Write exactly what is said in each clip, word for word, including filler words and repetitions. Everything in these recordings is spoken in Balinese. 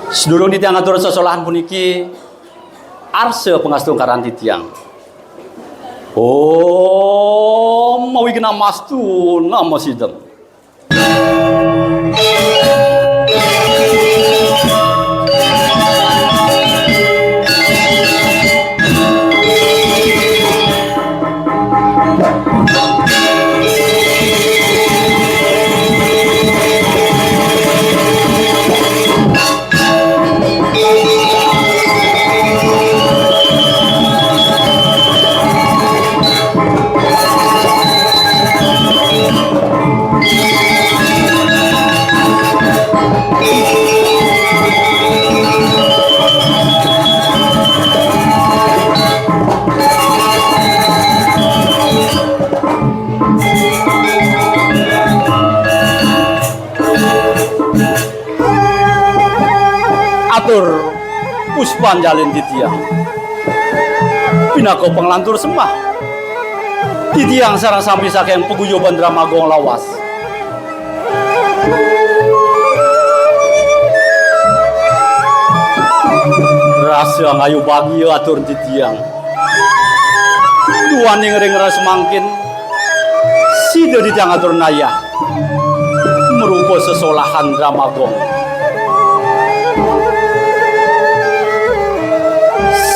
Sadurung titiang ngatur sesolahan puniki, arsa pangastungkaran titiang. Om Awighnamastu Namo Sidham. Atur puspanjalin titiang pinaka panglantur sembah. Titiang sareng sami saking paguyuban Drama Gong lawas. Rasa ngayu bagia atur titiang. Duaning ring ras mangkin, sida titiang atur nayah marupa sesolahan Drama Gong.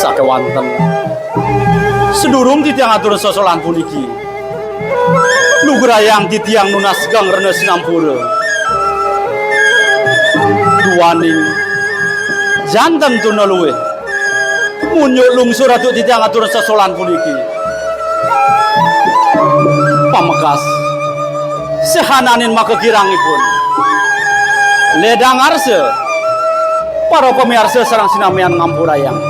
Sakewanten, sadurung titiang atur sesolahan puniki, lugrayang titiang nunas geng rena sinampura. Duaning janten tuna luih, munjuk lungsur atur titiang atur sesolahan puniki. Pamekas, sahananing makakirangipun, ledang arsa, para pamiarsa sareng sinamian ngampurayang.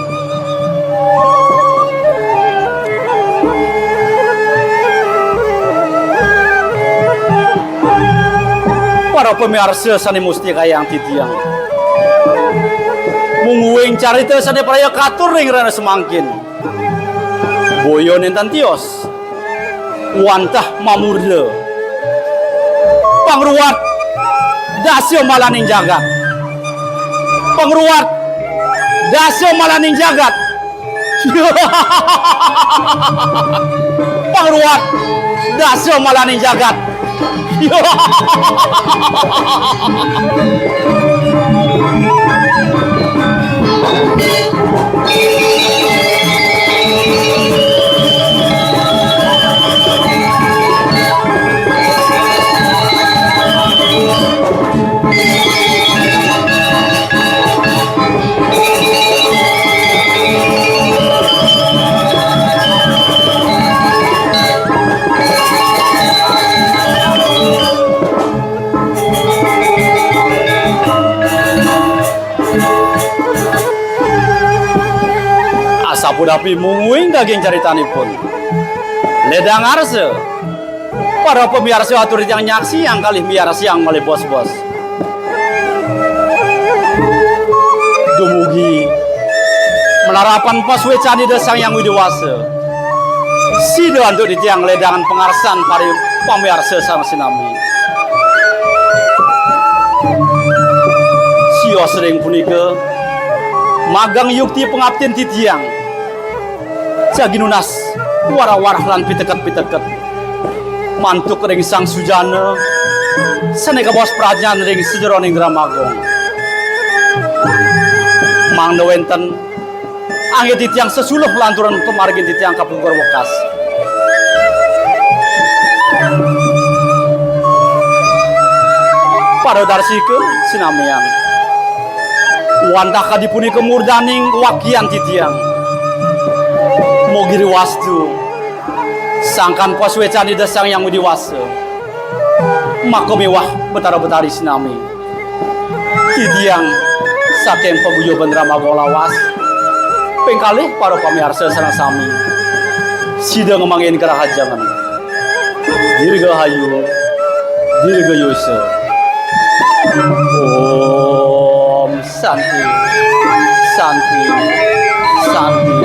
Para pamiarsa sane mustikayang titiang, mungguing carita sane praya katur ring rena semangkin, boya nenten tios wantah mamurda. Pangruat dasa malaning jagat. Pangruat dasa malaning jagat. Pangruat dasa malaning jagat. Asapunapi mungguing daging caritanipun. Ledang arsa, para pamiarsa atur titiang nyaksiang kalih miarsiang malih bos-bos. Dumugi malarapan pasuecan Ida Sang Hyang Widi Wasa, sida antuk titiang ledangan pangarsan pari pamiarsa sareng sinami. Sios ring punika, magang yukti pangaptin titiang jagi nunas warah-warah lan piteket-piteket mantuk ring Sang Sujana sane kabaos pradnyan ring sajeroning Drama Gong. Mangda wenten anggit titiang sesuluh lanturan pamargin titiang kapugur wekas. Para darsika sinamian, wantah kadi punika murdaning wakian titiang. Mugi riwastu sangkan pasuecan Ida Sang Hyang Widi Wasa, maka miwah Betara Betari sinami. Titiang saking paguyuban Drama Gong lawas, ping kalih para pamiarsa sareng sami, sida ngemangin karahajengan. Dirgahayu, dirgayusa. Om Santi, Santi, Santi.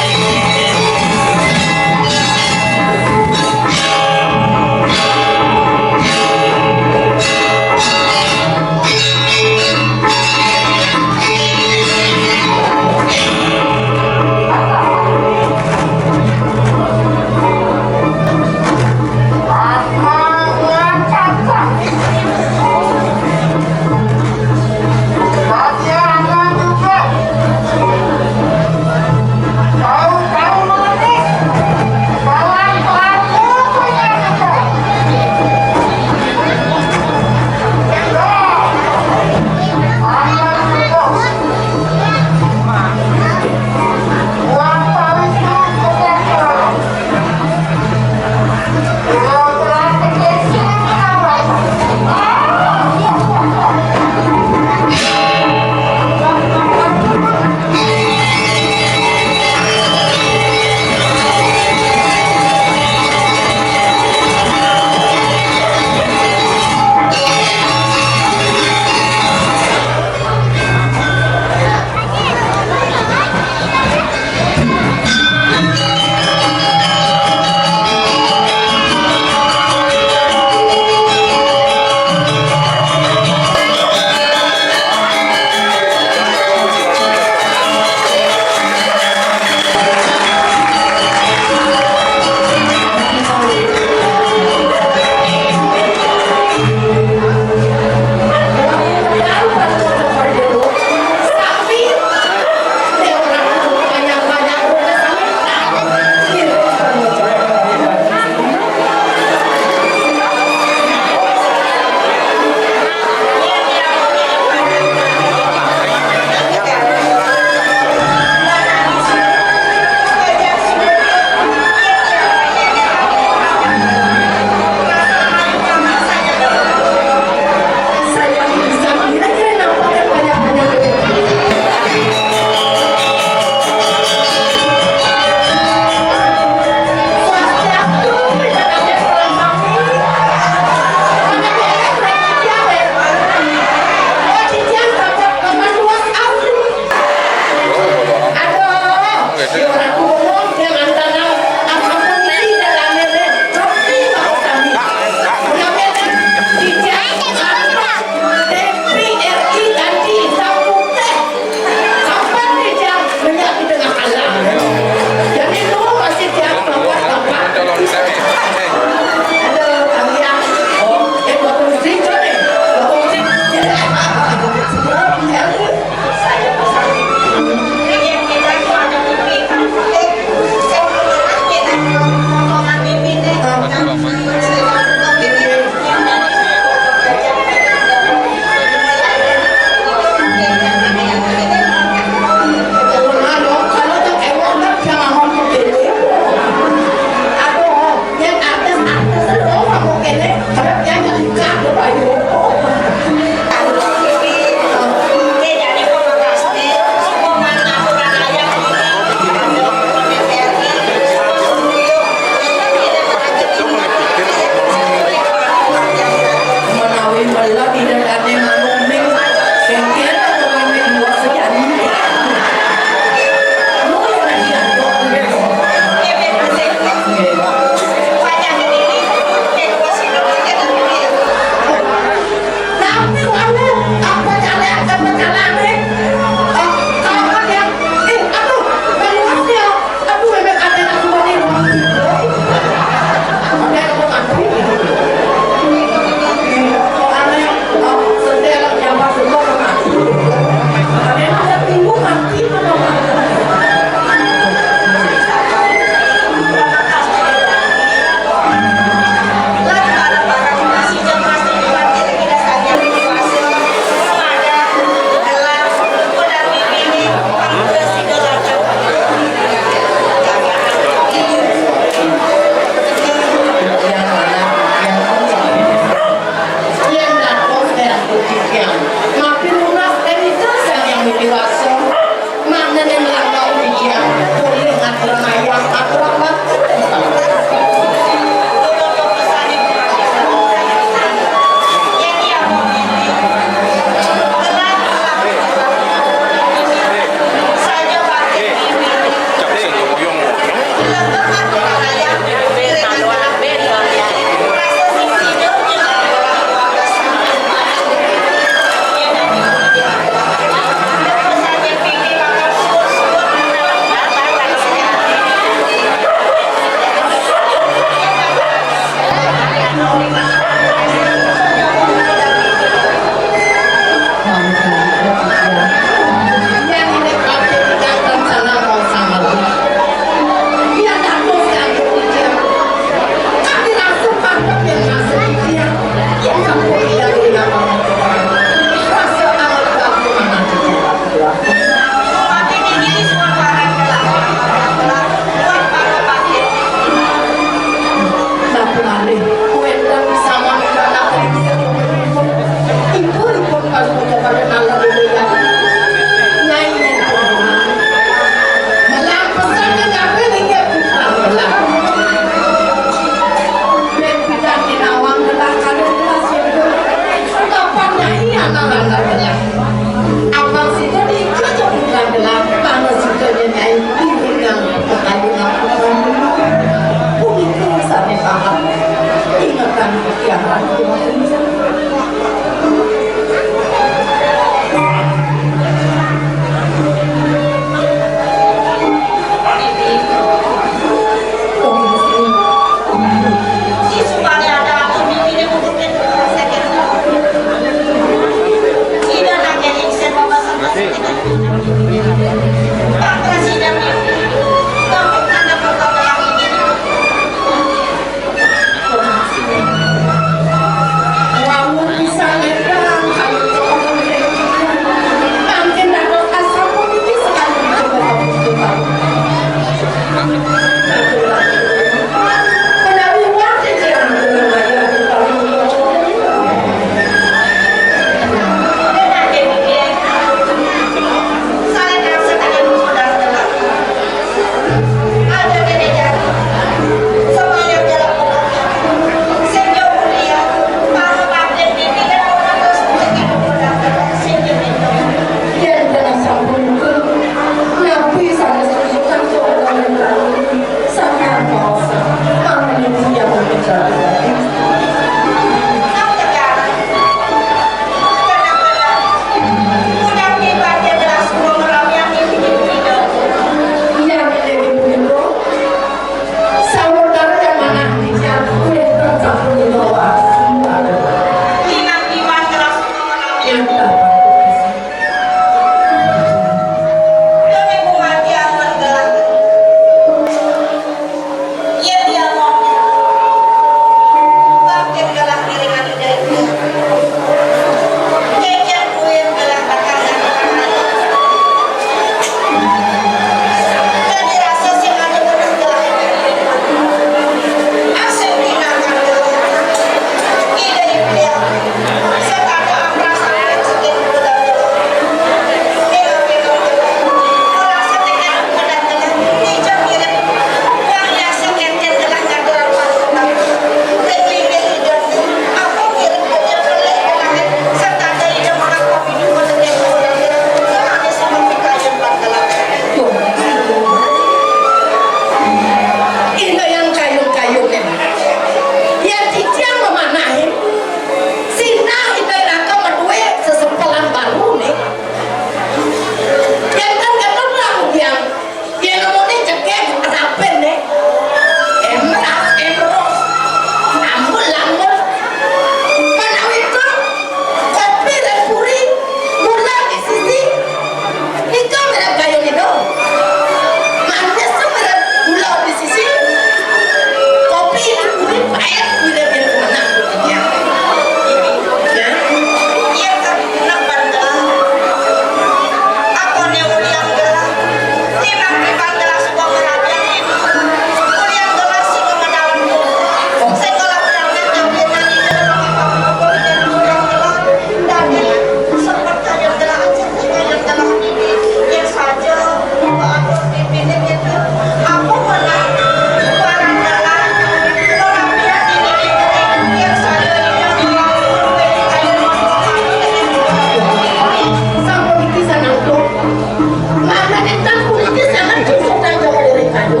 Mangda ingkang puniki sanget kusut Jawa Diri Kado.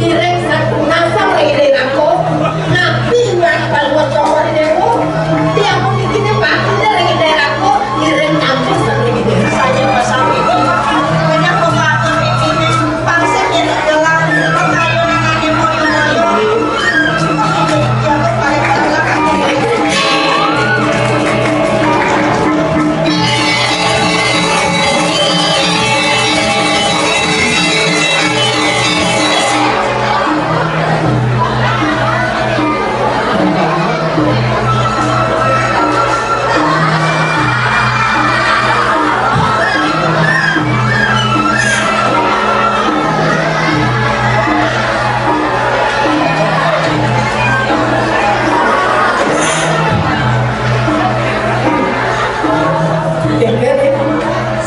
Kirang sampun nasang ring Ida Ratu. Napi inggih paluat Jawa Diri Dewa? Tiang puniki ne bakti ring Ida Ratu. Kirang ampun ring Ida Ratu. Saja pasami. Banyak pembantu ini. Pangsit ini gelang. Pengayun ini moyo-moyo.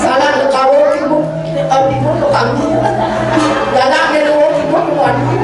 Salah kawo ibu, ibu kami. Galak dia ibu kami.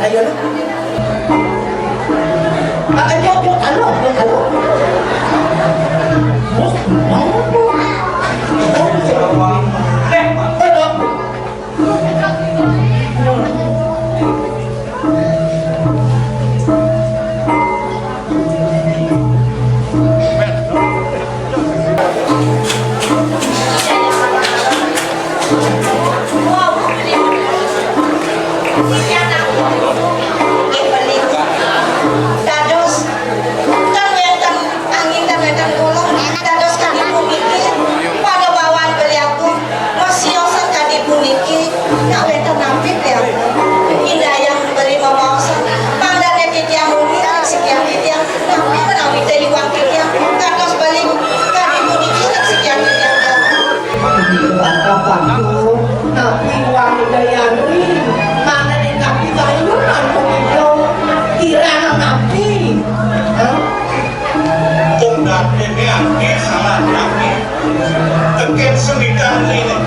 Ayo, ayo, ayo, ayo. Dados, ten wenten angin, ten wenten kulon, dados kadi puniki, pada bawan beli aku, masiosan kadi puniki, nak wenten napi beli aku. Indayang beli mamaosan, pangdane titiang muni, sikian titiang, napi menawi teh iwang titiang, dados beli kadi puniki, sikian titiang. Punika kapanggih, napi wani dayani, mangda ning kapi kayunan punika, kirang napi? Hah? Tunggal ini anggi salah anggi. Teken semidan ini.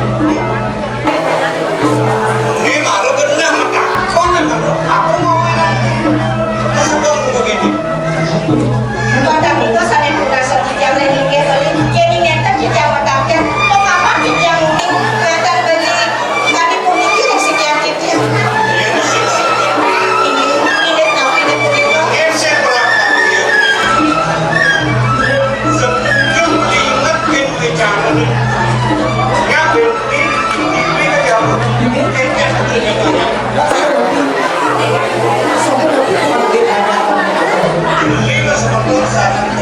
Ini baru genah matakon, aku mau ini. Sebab begini. Mboten nika sané punasan titiang ring inggih beli. Yén nénten titiang mataken, pengapa titiang mungkin ngaten beli kadi puniki ring sikian titiang? Inggih, inggih, napi inggih punika? Yén saya berangkat, sebelum inget bicara ini, ngapain ini, ini, ini, ini, ini, ini, ini, ini, ini, ini,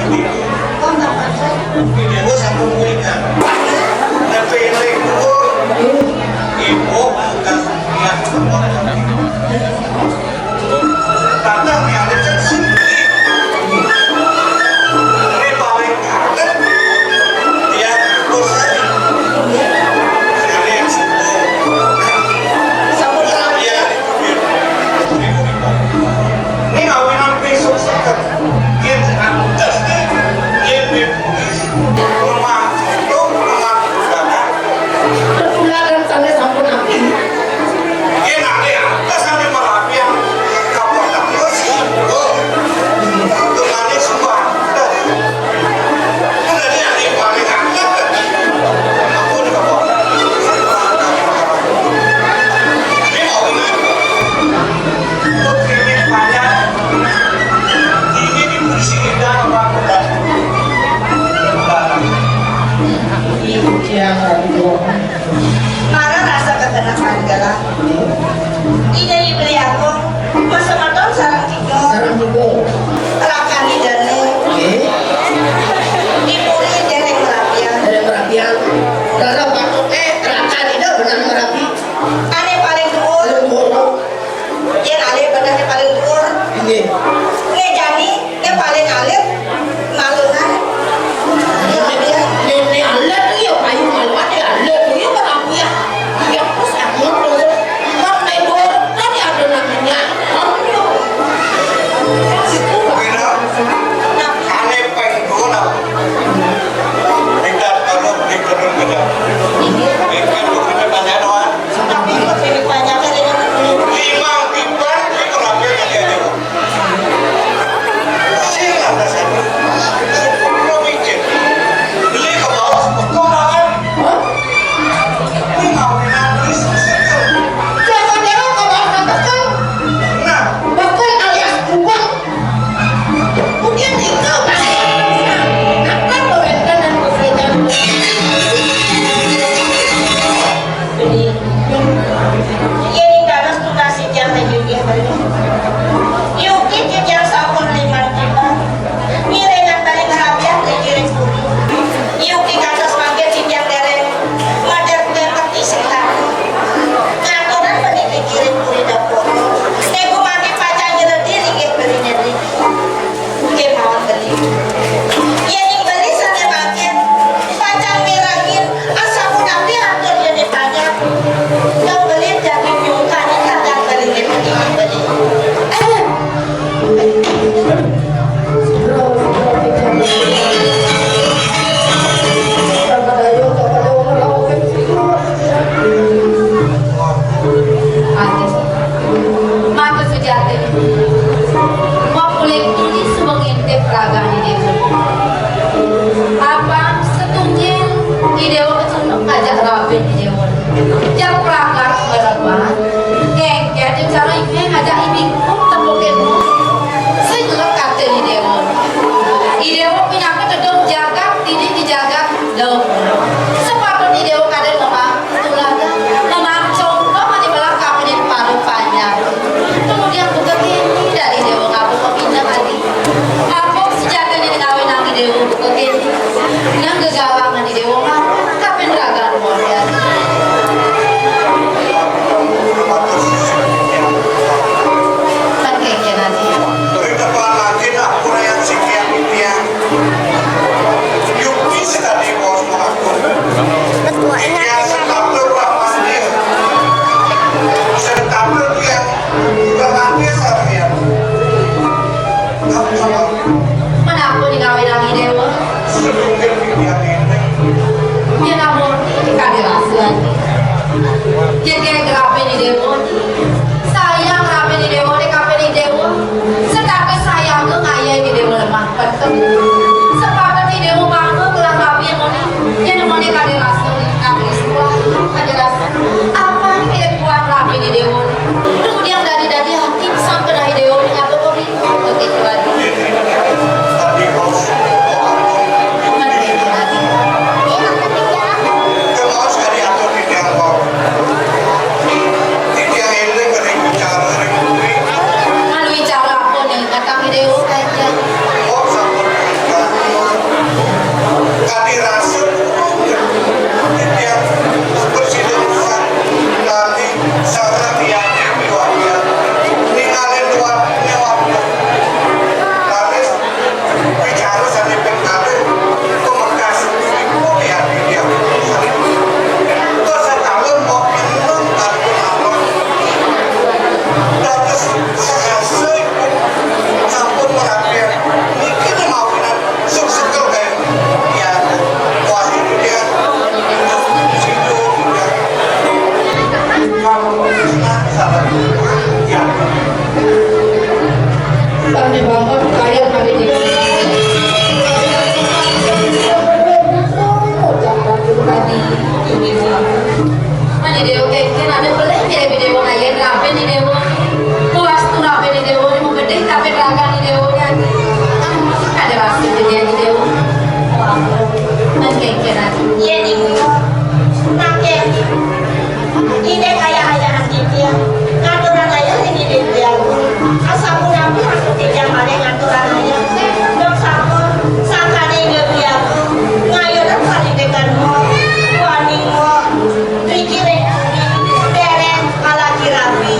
Sambil bangun kalian pada di Mani Dewa kengken ada pelih jadi Dewa ngayen rapi di Dewa. Puas tu rapi di Dewa, mau gede tapi rakan di Dewa nya. Ada rasa jadi di Dewa. Mengkengken aku. Iya, Ibu. Nangkeng. Ide kaya ayah titiang, ngaturang ayah ring Ida Hyang Agung. Asapunapi antuk titiang malih ngaturang ayah? Dong sampun, sangkane Ida Hyang Agung, ngayunang parindikan Mbok, duaning Mbok, riki ring dereng kalaki rabi.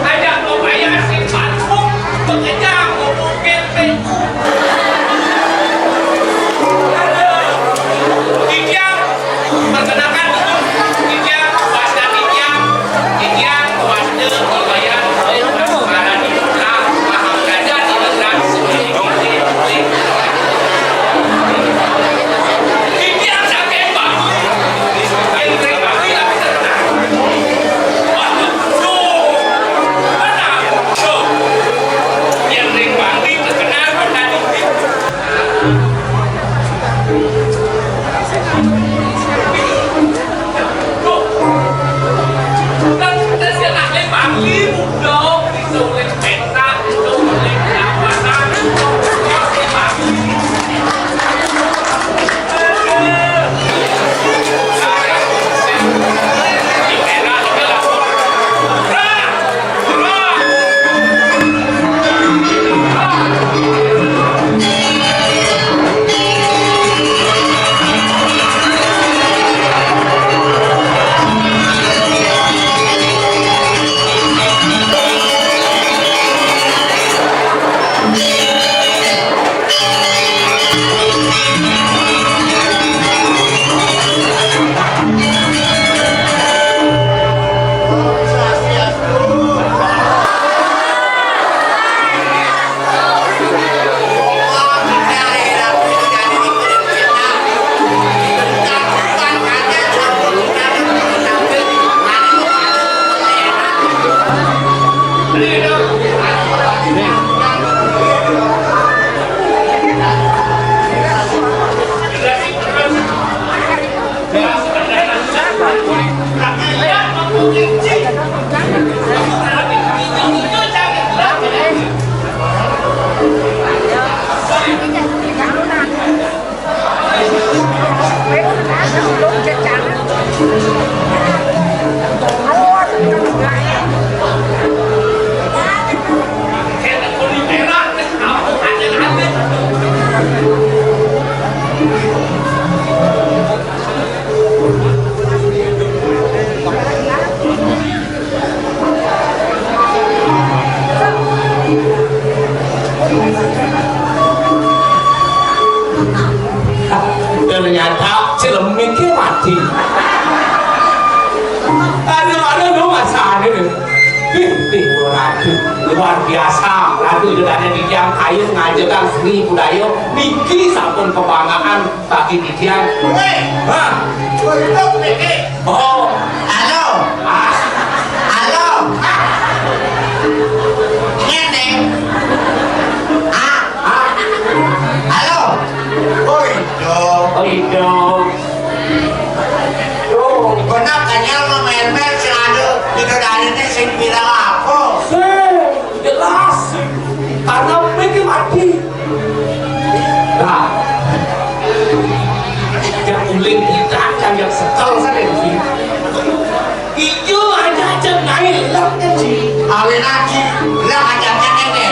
Ajak mau bayar si Patung, pengejar mau mungkin P U. Aduh, Ijang, perkenalkan dulu, Ijang, Wasda Ijang, Ijang, Wasda Iwayan, Marani Putra, Paham Raja, Dinetra, Sumber Tinggi, Tinggi. Ijang, sampai Pak. Ternyata Cilemik ki mati. Aduh, aduh, lu masane lho. Ih, ih, Ratu, luar biasa. Ratu itu ada di tiang kayu ngajarkan seni budaya niki sampun kebanggaan bagi titiang. Hei. Hah? Untuk niki. Oh. Halo. Ah. Halo. Ah. Ngene. Ah. Ah. Halo. Oh, Ido. Oh, Ido. Tuh, bener kenyal mau main-main sing ada di dodane sing bilang apa? Sing jelas. Karena mikir mati. Nah, yang uling kita kan yang setel saja di sini. Ijo aja aja naik lah kan sih. Awin aja, lah aja kan ini.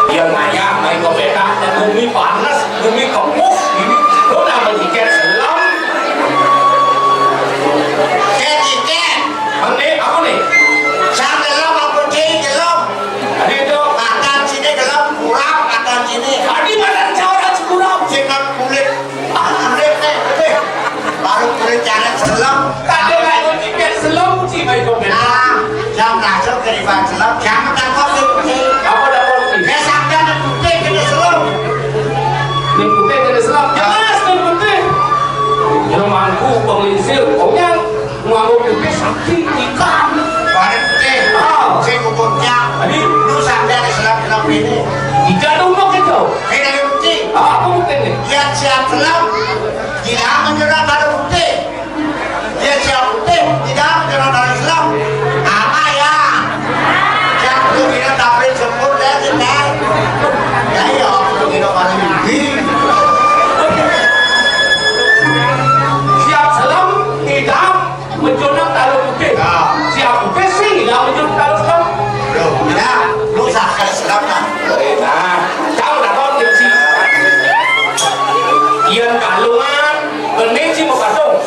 Yang ngayah main kopeta, bumi panas, bumi kempus, ini lo nama jiket selam. Kayak jiket. Mane apa nih? Sang gelem apa sih gelem? Tadi itu makan sini gelem, kurang makan sini. Tadi makan jauh dan kurang. Sing kulit, kulit nih, kulit. Baru kulit jangan selem. Tadi nggak nyuci biar selem sih, baik kok. Nah, jam masuk ke riban selem, jam takut tuh. Apa dah kok? Ya sampai putih kena selem. Ning putih kena selem. Jelas ning putih. Jero mangku penglingsir, onyang. Nganggo putih sakti ikan. Bareng putih. Ah. Sing kukucak. Tadi. Lu sampai ada selap-selap ini. Tidak ada unek itu. Eh, dari putih. Ah, apa putih nih? Dia siap selap. Tidak menjerat ada putih. Dia siap putih. Tidak menjerat ada selap. Apa ya? Yang lu kira tapi sebut ya, kita. Ya, iya, lu kira paling tinggi. Siap selem, tidak menjonang taruh putih. Ya. Siap putih sih, tidak menjonang taruh selem. Loh, ya, lu sah kada selem lah. Eh, nah, kau dah kau tiap sih. Ian kalungan, bening sih mau kasung.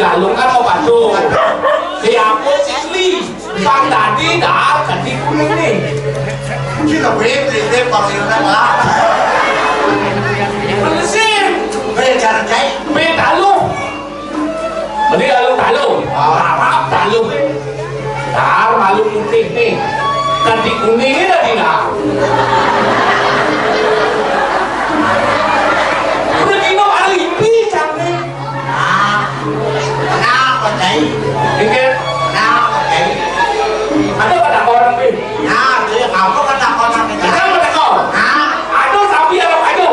Lalu kan mau bantu. Siapa sih? Bang tadi dah tadi kuning nih. Kita beli beli beli bang ini lah. Beli sih. Beli cari cai. Beli talu. Beli lalu talu. Harap talu. Tar malu putih nih. Tadi kuning ini tadi lah. Udah minum hari ini cantik. Nah, kenapa, Cai? Inggih. Kenapa, Cai? Ada kata orang, Bi? Nah, dia apa kata orang, Cai? Ada kata kau? Nah. Ada sapi apa ada?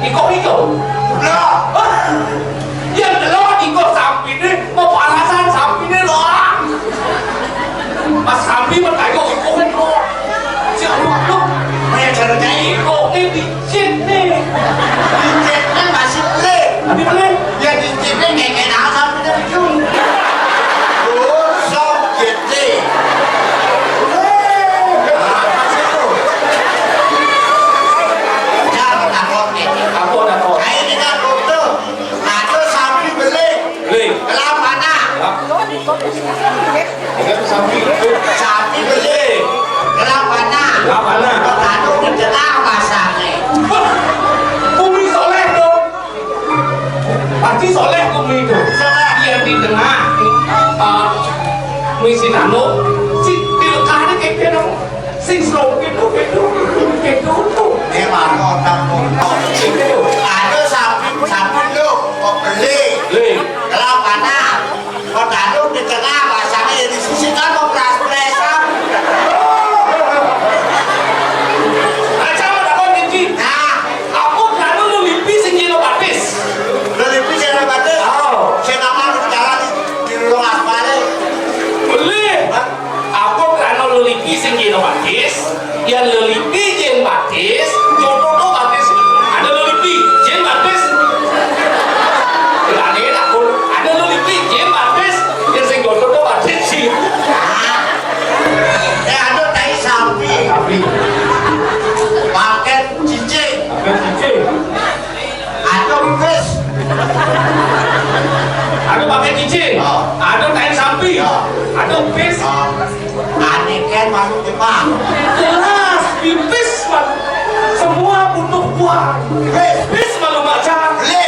Iko-iko. Loh. Yang jelas iko sapi ini, mau alasan sapi ini loh. Pas sapi bertanya iko kan loh. Si Allah loh. Kayak cara Cai. Iko ini Sini. Diceknya masih beli. Tapi beli. Ya diceknya ngekek asam itu. Gosok gede. Apa sih tuh? Jangan takut nih. Aku takut. Ayo kita tutup. Nah, terus sambil beli. Beli. Kelapa nah. Hah? Sapi beli. Kelapana. Kelapana. Petani di tengah pasangnya. Wah, bumi soleh dong. Pasti soleh bumi itu. Soleh. Iya, di tengah. Eh, misi nano. Si tilkahnya kayak gitu. Sing slow gitu, gitu. Gitu tuh. Dia mah otak tuh. Gitu. Ada sapi, sapi lu, kok beli? Beli. Kelapana. Padahal di tengah bahasanya ya di sisi kan mau beras-berasan. Aja mau takon iki. Nah, aku kan lu lipi sing jeno batis. Lu lipi sing jeno batis? Oh. Sing aman jalan di, di ruang aspal. Boleh. Hah? Apa krana lelipi sing jeno batis, yen lelipi jin batis, jodoh to batis. Ada lelipi jin batis. Berani aku, ada lelipi jin batis, yen sing jodoh to batis sih. Eh, ada tai sapi. Sapi. Paket cicing. Paket cicing. Ada pipis. Ada pakai cicing. Oh. Ada kain sapi. Oh. Ada pipis. Oh. Aneh kan masuk Jepang. Jelas, pipis, Mas. Semua butuh uang. Pipis. Pipis malu macam. Beli.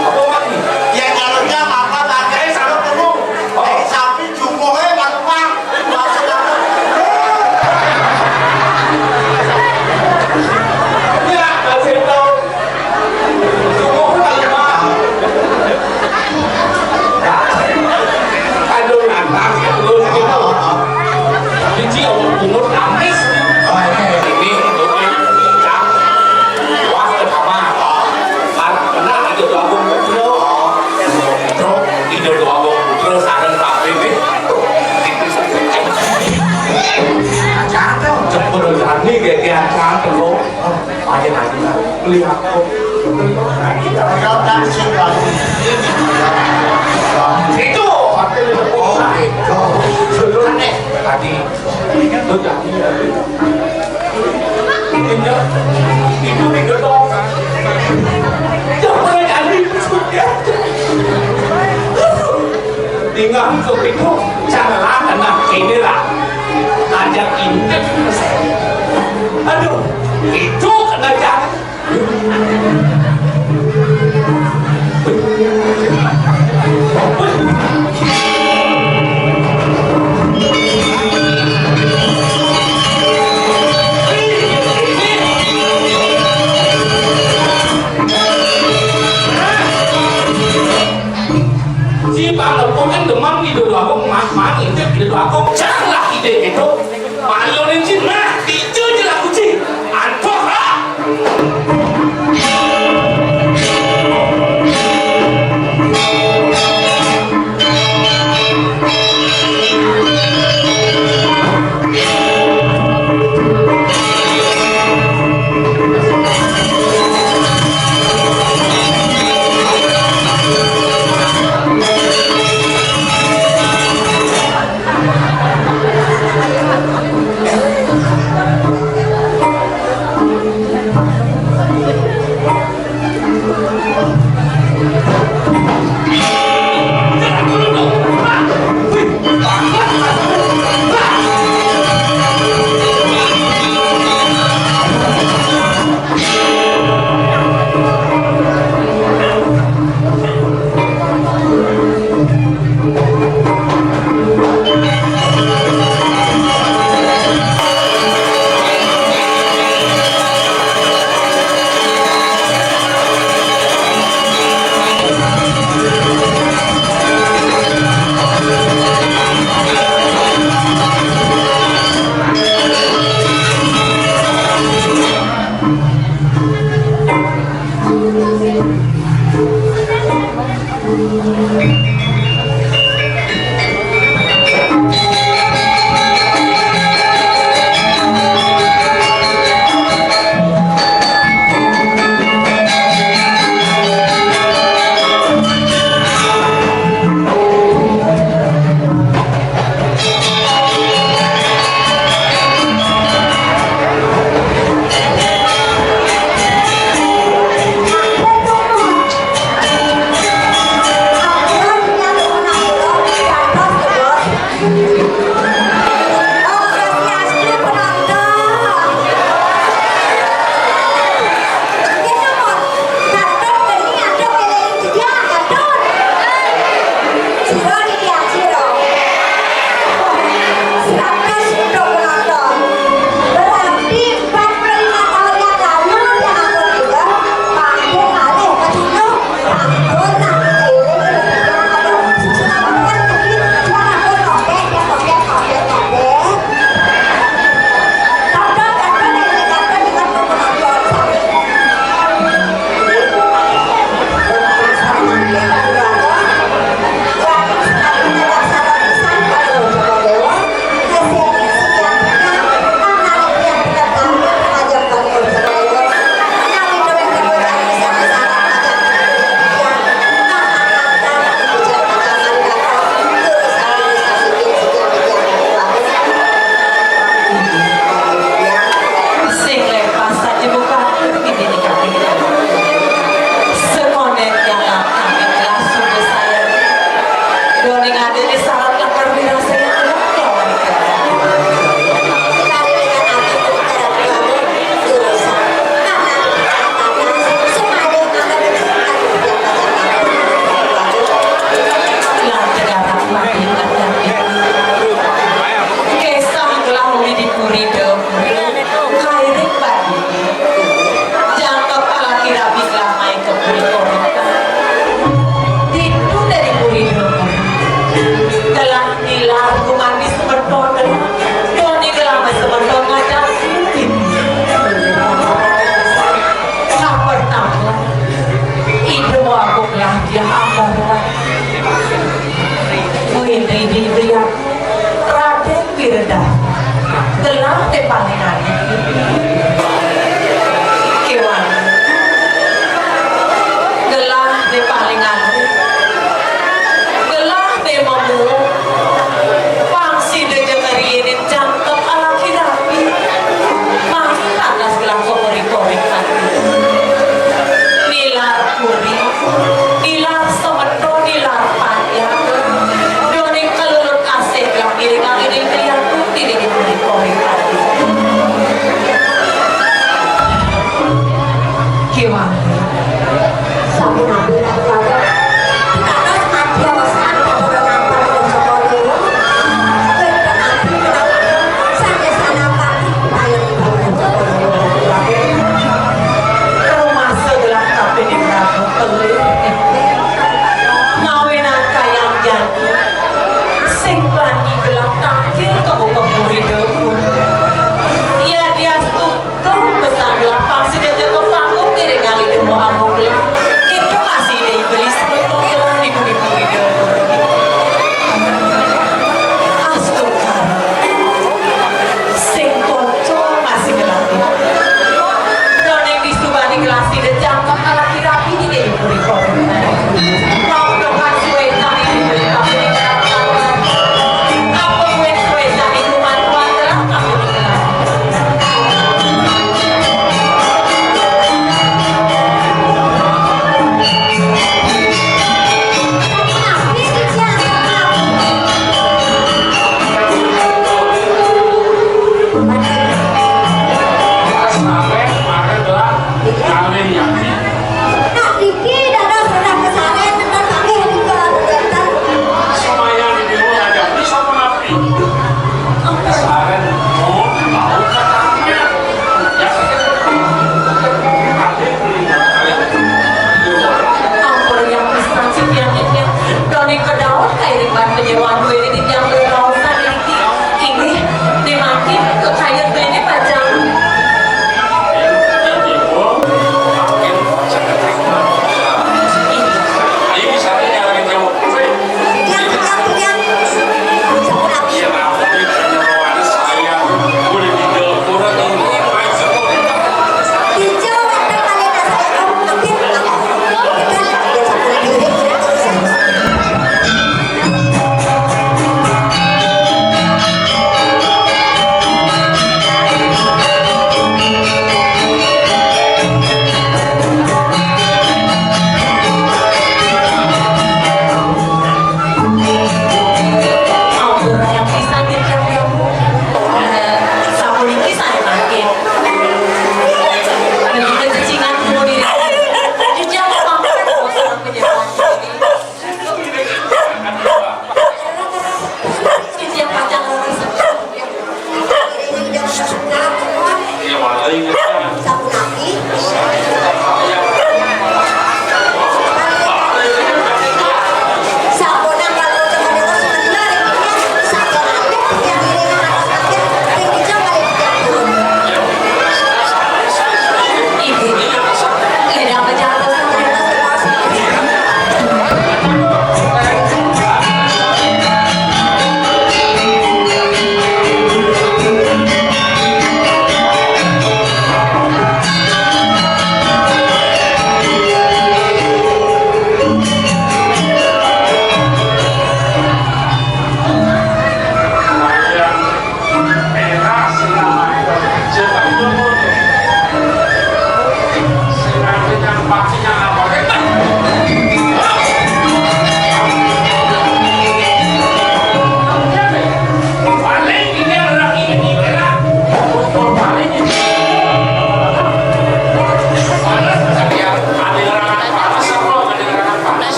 Apa lagi? Ya, kalau dia apa, pakai. Kain sapi. Oh. Kain sapi. Jumbohe, Pak Tukang. Maksud apa? Ya, kasih tahu. Jumbohe, Pak Tukang. Aduh, lantas terus gitu. Biji orang pungut amis. Oh, iya, iya. Ini untuk yang wah ke kamar. Karena kena ada gabung putra. Putra, tidak ada gabung putra, sarang kabeh nih. Cakep, cepet berani kayak dia cakep loh. Aja nanti beli aku. Kalau tak sih, Pak. Itu. Oh, itu. Tadi. Itu tadi. Itu, itu tiga dong. Jangan ada maksudnya. Tinggal untuk itu, janganlah kena inilah. Ajak intip. Aduh, itu kena jangan. Si Pak Lepung kan demam di dulu aku, mas, mas, itu di dulu aku, janganlah ide itu. Malu nih, Cin. Nah, itu jelas, Cin. Aduh, ah. Om Swastiastu, penonton. Nggih, sampun. Batur geni ngadep keliling jejak, batur. Sira niki, sira. Seratus untuk penonton. Berarti empat puluh lima tahun yang lalu dia nganggur juga, makin malih ke dulu. Sampun, nah, eling, eling, eling, aduh, susu ampun, tadi dia nganggur topeng, dia topeng, topeng.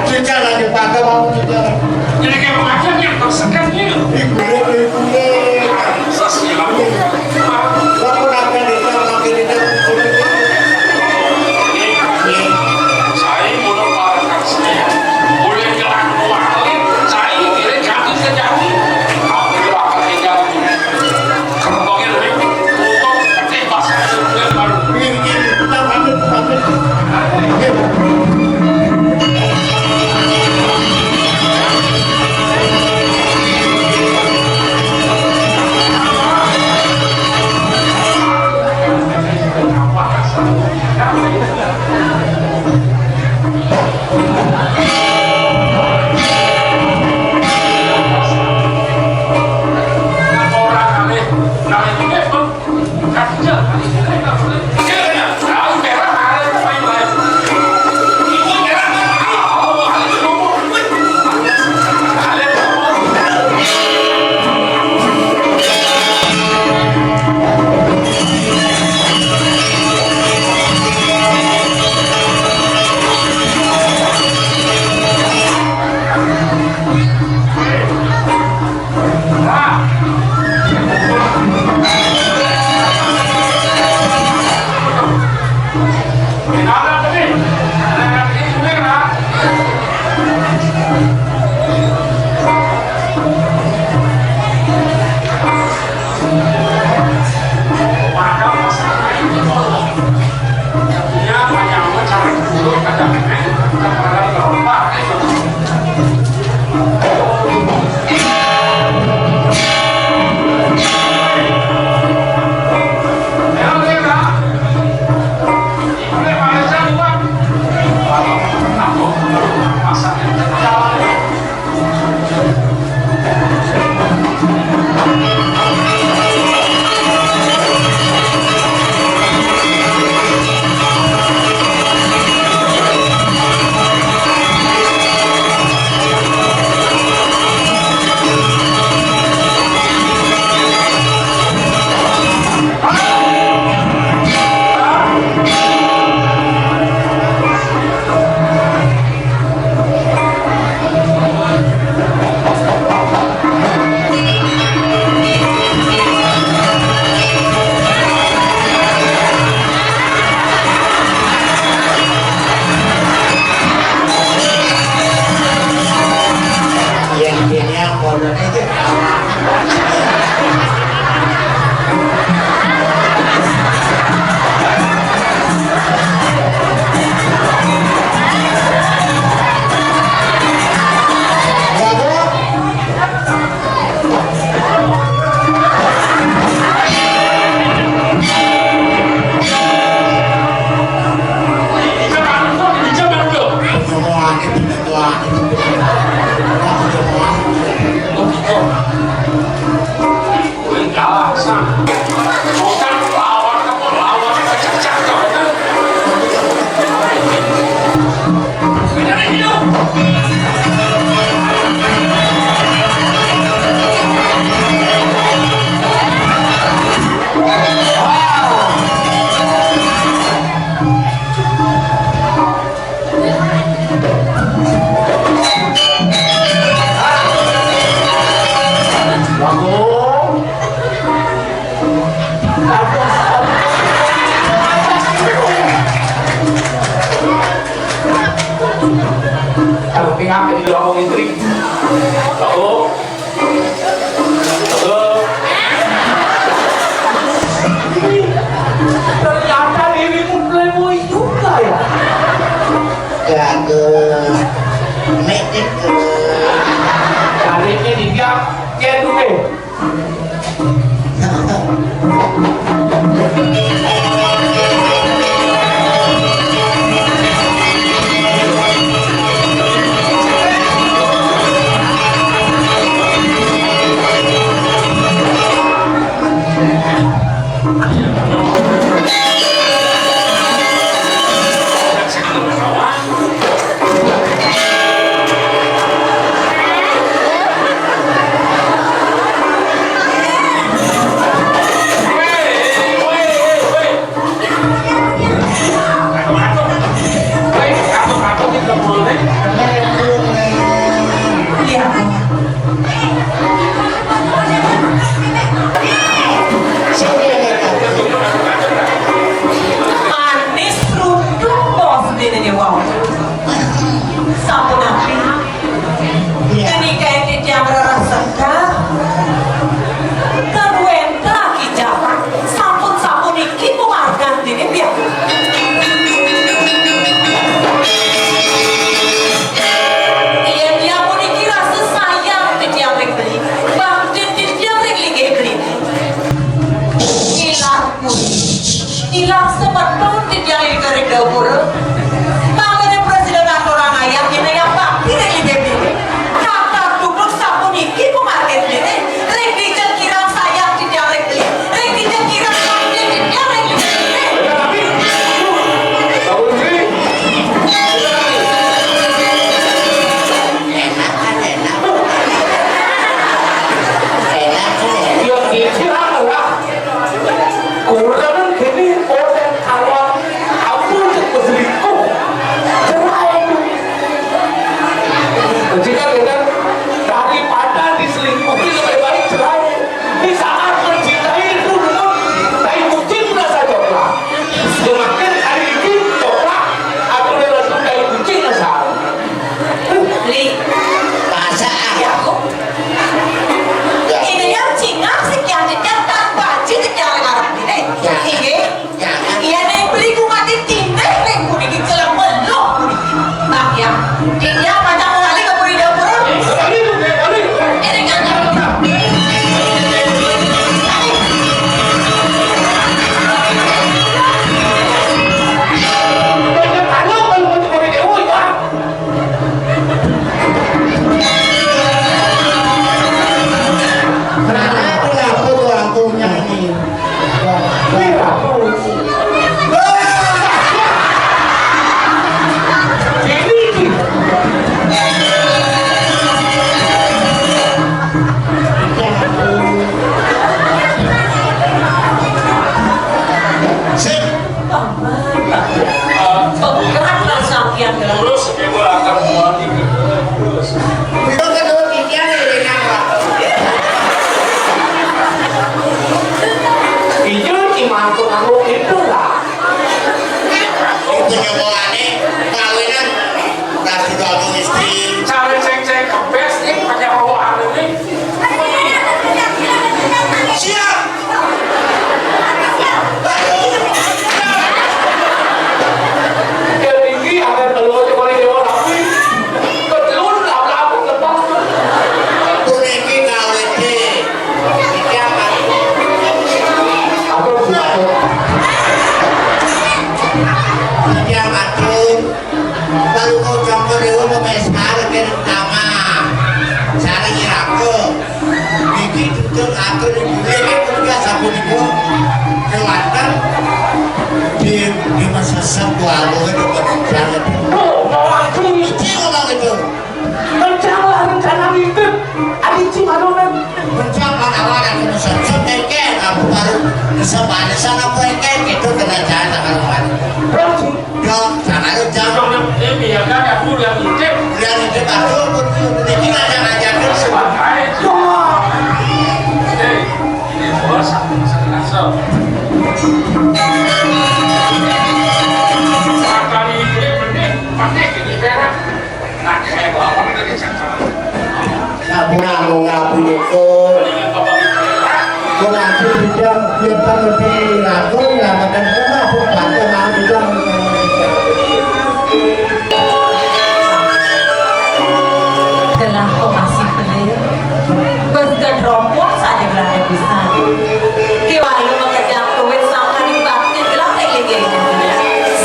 Cuca lagi pakai mau cuca. Jadi kayak macam yang tersekat gitu. Ibu, ibu, ibu. Sosial. Lamun akan desa, makin desa, makin desa. Saya udah parah saya. Boleh gerak keluar. Saya kira jatuh ke jatuh. Aku bakal tinggal. Gerbangnya dari tutup, pasti pas. Ini, ini, kita pamit, pamit. Yang dia pondoknya aja. Tapi ngapain diomongin Tri? Bagus. Bagus. Ternyata dirimu playboy juga ya? Gagah. Nek, nek, eh. Kali ini dia, dia duwe. Terus, ibu akan mau gitu. Terus. Itu kedua titian ya, Pak. Itu cuma aku itu lah. Itu nyoba aneh, kawinan, kasih doang istri. Cara ceng-ceng kempes, eh, pakai bawaan ini. Siap. Dia tinggi, ada keluar cuma di dewan api. Ketelun, lap-lap, lepas. Puniki kawiti. Siap, Pak. Apa buat? Siap, Pak. Lalu kau campur dewa pemeskar ke tama. Saling iraku. Niki tutur atur ibu. Niki punika sapunika. Kelantan di, di masa sabtu alu itu penunjangan. Oh, mau aku. Itu ngomong itu. Rencana, rencana itu. Adi Cimadonan. Rencana awal aku mesen. Setekel aku baru kesempatan sana. Apa yang kayak gitu kena jalan sama rumah. Berarti Dok, jangan lu jauh. Dok, ini ya kan, aku yang ngintip. Yang ngintip aku, aku tuh, ini kita jangan jatuh. Sebagai dok. Eh, ini bos, aku mesen langsung. Makan ini, mending, mending ini berak. Nah, kayak bawang tadi, cakep. Sampun ngapun iku. Kok aku tidak biarkan lebih ragu, nggak makan rumah, pun bantu mau juga. Gelah kok masih bener. Bergen rompok saja berani bisa. Kiwalu mengejar duit sama di bakti gelah lagi.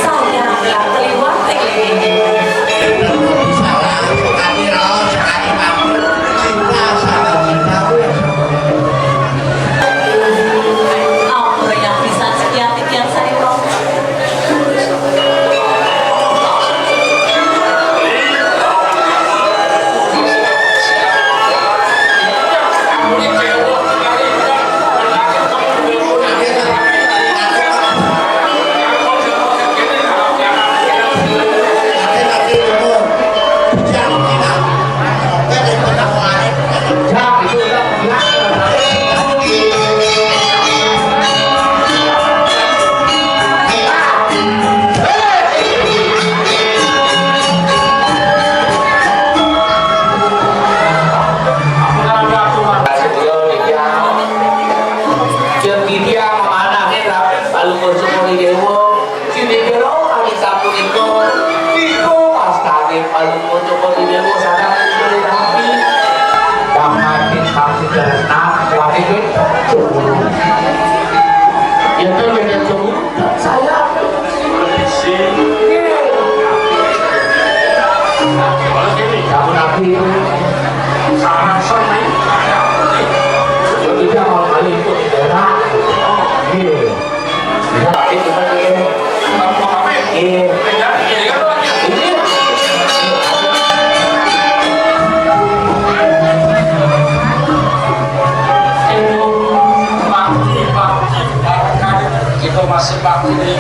Saya gelah keliwat lagi. Ampun, yang bisa sekian tikian saya. Yang dia memanahnya, lalu bersyukur di dewa. Sini kira kami sapunika, nika wastane paling maca Dewa Sanang Sri Rapi. Pamatin pasti tresna, kuwate kowe. Ya kan, ya kan, saya. Nggih. Kalau gini, kamu nanti. Sangat senang. Jadi dia mau kali itu di daerah. Nggih. Kita masih bakti di